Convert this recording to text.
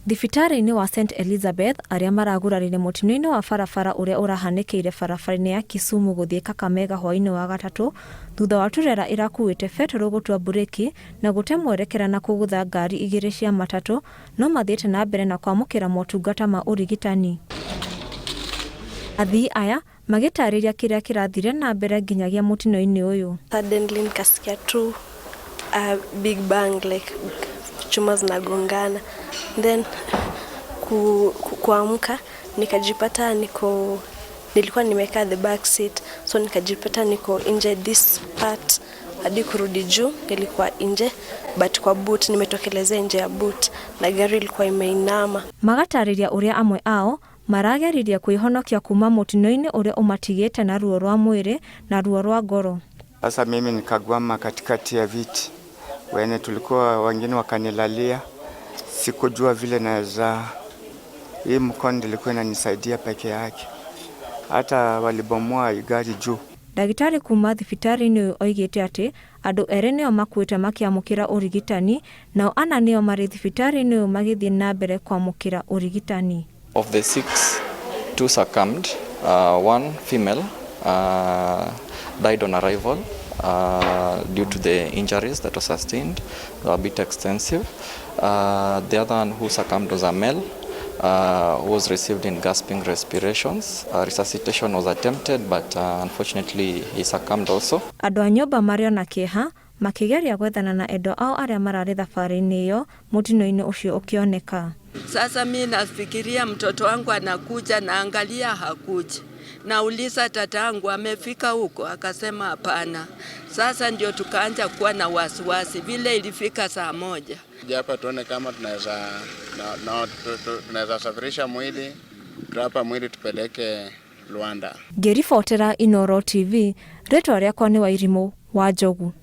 Thibitarĩ-inĩ wa St Elizabeth arĩa maragurarire mũtino-inĩ wa barabara ũrĩa ũrahanĩkĩire barabara-inĩ ya Kisumu gũthiĩ Kakamega hwaĩ-inĩ wa gatatũ thutha wa turera ĩrakuĩte betũrũ gũtua mburĩki na gũte mwerekera na kũgũtha ngari igĩrĩ cia matatũ no mathiĩte na mbere na kwamũkĩra motungata ma ũrigitani. Athii aya magĩtarĩria kĩrĩa kĩrathire na mbere nginyagia mũtino-inĩ ũyũ. Suddenly nikasikia tu a big bang, like chuma zinagongana, then kuamka nikajipata niko, nilikuwa nimekaa the back seat, so nikajipata niko nje this part hadi kurudi juu nilikuwa nje, but kwa boot, nimetokelezea nje ya boot na gari ilikuwa imeinama. Magatarĩria ũrĩa amwe ao marageririe kwĩhonokia kuma mũtino-inĩ ũrĩa ũmatigĩte na ruo rwa mwĩrĩ na ruo rwa ngoro. Sasa mimi nikagwama katikati ya viti, wene tulikuwa wengine wakanilalia, sikujua vile naweza. Hii mkono ilikuwa inanisaidia peke yake, hata walibomoa gari juu. Ndagĩtarĩ kuma thibitarĩ-inĩ ũyũ oigĩte atĩ andũ erĩ nĩo makuĩte makĩamũkĩra ũrigitani nao ana nĩo marĩ thibitarĩ-inĩ ũyũ magĩthiĩ na mbere kwamũkĩra ũrigitani. Of the six, two succumbed. One female died on arrival due to the injuries that were sustained. They were a bit extensive. The other one who succumbed was a male who was received in gasping respirations. Resuscitation was attempted, but unfortunately he succumbed also. Andũ a nyũmba marĩ ona kĩeha makĩgeria gwethana na endwa ao arĩa mararĩ thabarĩ-inĩ ĩyo mũtino-inĩ ũcio ũkĩoneka. Sasa mi nafikiria mtoto wangu anakuja, naangalia hakuji. Nauliza tatangu amefika huko, akasema hapana. Sasa ndio tukaanza kuwa na wasiwasi vile ilifika saa 1. Hapa tuone kama tunaweza na, na, tunaweza safirisha mwili hapa, mwili tupeleke Luanda. Ngĩribotera Inooro TV, rĩtwa rĩakwa nĩ Wairimũ wa Njogu.